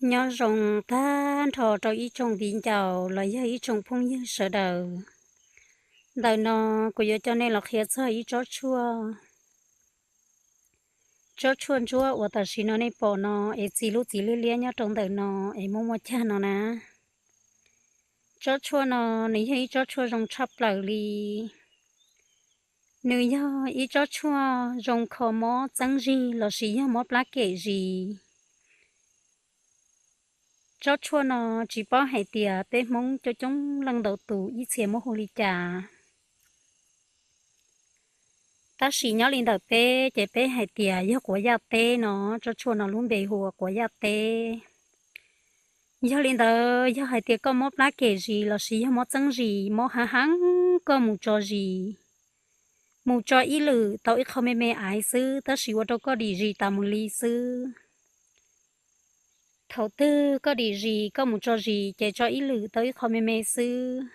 Nyob zoo tag nrho rau ib tsoom viv ncaus los yog ib tsoom phooj ywg sawv daws. Ntawm no kuv yuav coj nej los qhia txog ib tsob tshuaj, tsob tshuaj ntsuab uas tam sim no nej pom no es txi lub txiv liab liab nyob rau ntawm no es muaj muaj cag no na. Tsob tshuaj no nws yog ib tsob tshuaj zoo tshaj plaws li. Nws yog ib tsob tshuaj zoo kho mob txeeb zig lossis yog mob plab kem zis. Tsob tshuaj no tsis paub hais tias peb Hmoob coob coob leej ntau tus ib txhia muab hu li cas. Tab sis nyob li ntawm peb ces peb hais tias yog quav yaj teb no, tsob tshuaj no lub npe hu ua quav yaj teb. Yog li ntawd yog hais tias koj mob plab kem zis lossis yog mob txeeb zis, mob hav heev, koj mus tso zis, mus tso ib lwm tau ib qho me me aiv xwb tab sis ua rau koj dim zis tas mus li xwb. Thaum twg koj dim zis koj mus tso zis ces tso ib lwm tau ib qho me me xwb.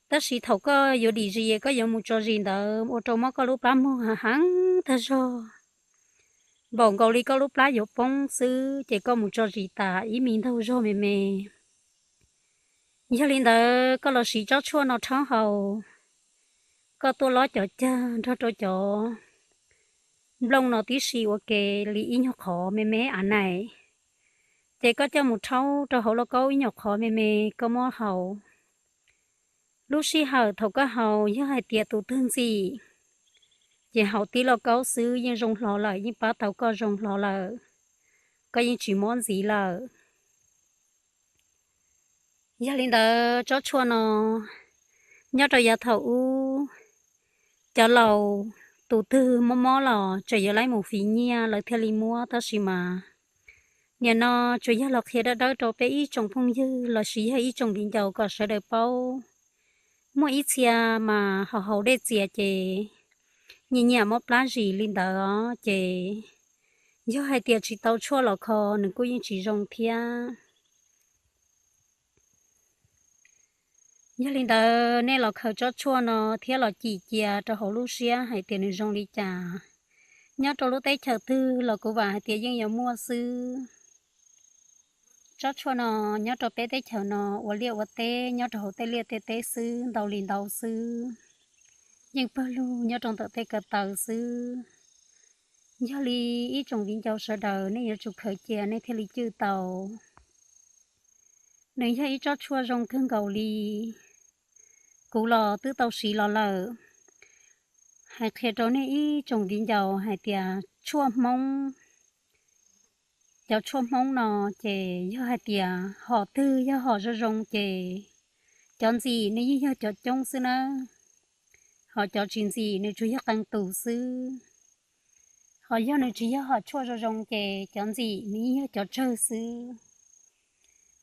Tab sis thaum koj yuav dim zis koj yuav mus tso zis ntawd ua rau mob koj lub plab mog hav heev tag zog, npaum nkaus li koj lub plab yuav poob xwb ces koj mus tso zis tas ib me ntaug zog me me. Yog li ntawd koj los siv tsob tshuaj no rhaub haus, koj tuaj lob cov cag nrog rau cov nplooj no tib si ua ke li ib nyuag qhov me me av nais, ces koj coj mus rhaub rau hauv lauj kaub ib nyuag qhov me me, koj muab haus. Lub sij hawm thaum koj haus yog hais tias tus twg ntxim, ces haus tib lauj kaub xwb yeej zoo hlo lawm, yeej pab tau koj zoo hlo lawm, koj yeej tsis mob ntxiv lawm. Yog li ntawd tsob tshuaj no nyob rau yav thaum ub, cov laus tus twg mob mob los tseem yuav laib mus fiv nyiaj lawv thiaj li muab, tab sis mas nim no tsuas yog los qhia dawb dawb rau peb ib tsoom phooj ywg lossis yog ib tsoom viv ncaus kom sawv daws paub. Muaj ib txhia mas haus haus dej txias ces nyiam nyiam mob plab zis li ntawd os, ces yog hais tias tsis tau tshuaj los kho nws kuj yeej tsis zoo thiab. Yog li ntawd nej los khaws tsob tshuaj no thiab los cim cia rau hauv lub siab hais tias nws zoo li cas. Nyob rau lub teb chaws twg los kuv vam hais tias yeej yuav muaj xwb. Tsob tshuaj no nyob rau peb teb chaws no ua liaj ua teb nyob rau hauv tej liaj tej teb xwb ntau li ntau xwb, yeej pawg lug nyob rau ntawm tej ko taw xwb. Yog li ib tsoom viv ncaus sawv daws nej yuav tsum khaws cia nej thiaj li cwj tau. Nws yog ib tsob tshuaj zoo kawg nkaus li. Kuv los twb tau siv los lawm. Hais qhia rau nej ib tsoom viv ncaus hais tias tshuaj Hmoob, cov tshuaj Hmoob no ces yog hais tias hom twg yog hom zoo zoo ces cov ntxim nws yeej yog cov coob xwb nawb. Ho cov tsis ntxim nws tsuas yog qee tus xwb. Ho yog nws tsis yog hom tshuaj zoo zoo ces cov ntxim nws yeej yog cov tsawg xwb.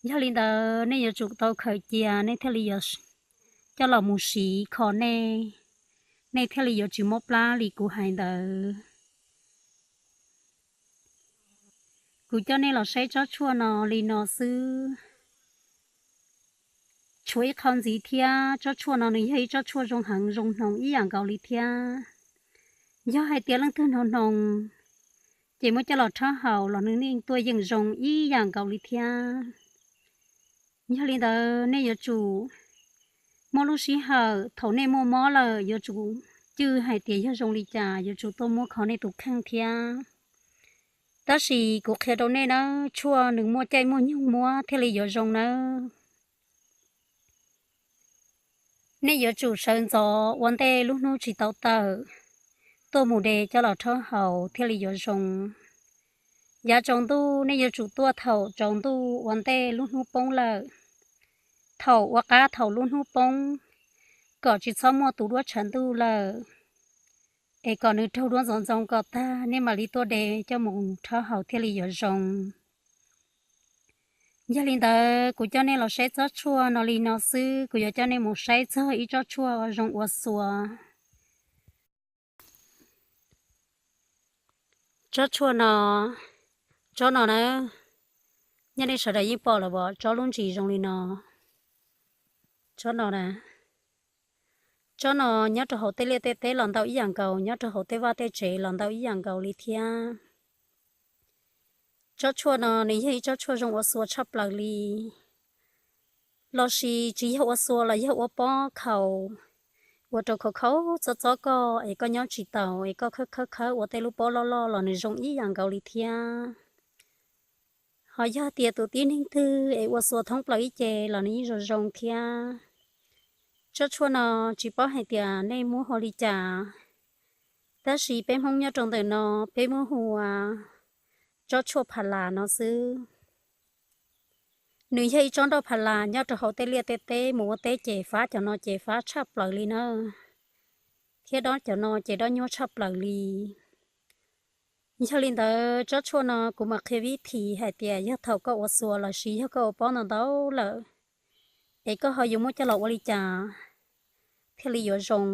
Yog li ntawd nej yuav tsum tau khaws cia nej thiaj li yuav coj los mus siv kho nej, nej thiaj li yuav tsis mob plab li kuv hais ntawd. Kuv coj nej los saib tsob tshuaj no li no xwb. Tshuav ib qho ntxiv thiab, tsob tshuaj no nws yog ib tsob tshuaj zoo heev zoo hnoos ib yam nkaus li thiab. Yog hais tias leej twg hnoos hnoos, ces muab coj los rhaub haus los nws yeej tuaj yeem zoo ib yam nkaus li thiab. Yog li ntawd nej yuav tsum muaj lub sij hawm thaum nej muaj mob lawm yuav tsum cwj hais tias yog zoo li cas yuav tsum tuaj muab kho nej tus kheej thiab. Tab sis kuv qhia rau nej nawb, tshuaj nws muaj caij muaj nyoog muab thiaj li yuav zoo nawb. Nej yuav tsum sawv ntxov ua ntej lub hnub tsis tau tawm, tuaj mus de coj los rhaub haus thiaj li yuav zoo. Yav tsaus ntuj nej yuav tsum tuaj thaum tsaus ntuj ua ntej lub hnub poob lawm. Thaum ua qab thaum lub hnub poob, kom tsis txhob muaj tus duab tshav ntuj lawm, es kom nws raug duab ntxoov ntxoo kom tag nej mam li tuaj de coj mus rhaub haus thiaj li yuav zoo. Yog li ntawd kuv coj nej los saib tsob tshuaj no li no xwb, kuv yuav coj nej mus saib txog ib tsob tshuaj zoo ua xua. Tsob tshuaj no, tsob no na, nyob nej sawv daws yeej pom lawm as, tsob lub ntsis zoo li no. Tsob no na, tsob no nyob rau hauv tej liaj tej teb los ntau ib yam nkaus, nyob rau hauv tej vaj tej tsev los ntau ib yam nkaus li thiab. Tsob tshuaj no nws yog ib tsob tshuaj zoo ua xua tshaj plaws li, lossis tsis yog ua xua los yog ua pob khaus, ua rau khaus khaus txob txob koj es koj nyob tsis taus es koj khawb khawb khawb ua tej lub pob loj loj los nws zoo ib yam nkaus li thiab. Ho yog tias tus tib neeg twg es ua xua thoob plaws ib ce los nws yeej zoo zoo thiab. Tsob tshuaj no tsis paub hais tias nej muab hu li cas, tab sis peb Hmoob nyob rau ntawm no peb muab hu ua tsob tshuaj pha las no xwb. Nws yog ib tsob nroj pha las nyob rau hauv tej liaj tej teb, mus ua teb ces fab cov no ces fab tshaj plaws li na, thiab dob cov no ces dob nyuaj tshaj plaws li. Yog li ntawd tsob tshuaj no kuv mam qhia vib thim hais tias yog thaum koj ua xua lossis yog koj ua pob ntau ntau lawm, es koj ho yuav muab coj los ua li cas thiaj li yuav zoo.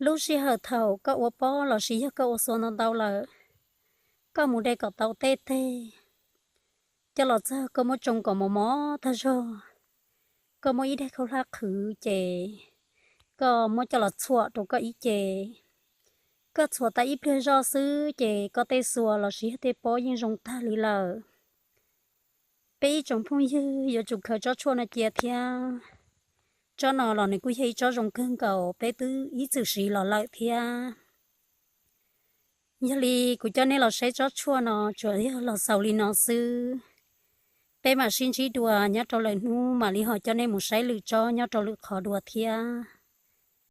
Lub sij hawm thaum koj ua pob lossis yog koj ua xua ntau ntau lawm, koj mus de kom tau tej teg, coj los txog koj muab tsoo kom mos mos tag zog, koj muab ib daim khaub hlab qhwv ces koj muab coj los txhuam rau koj ib ce. Koj txhuam tas ib pliag zoj xwb ces koj tej xua lossis yog tej pob yeej zoo tag li lawm. Peb ib tsoom phooj ywg yuav tsum khaws tsob tshuaj no cia thiab. Tsob no los nws kuj yog ib tsob zoo kawg nkaus, peb twb ib txwm siv los lawm thiab. Yog li kuv coj nej los saib tsob tshuaj no tsuas yog los xaus li no xwb. Peb mam sib ntsib dua nyob rau lwm hnub mam li ho coj nej mus saib lwm tsob nyob rau lwm qhov dua thiab.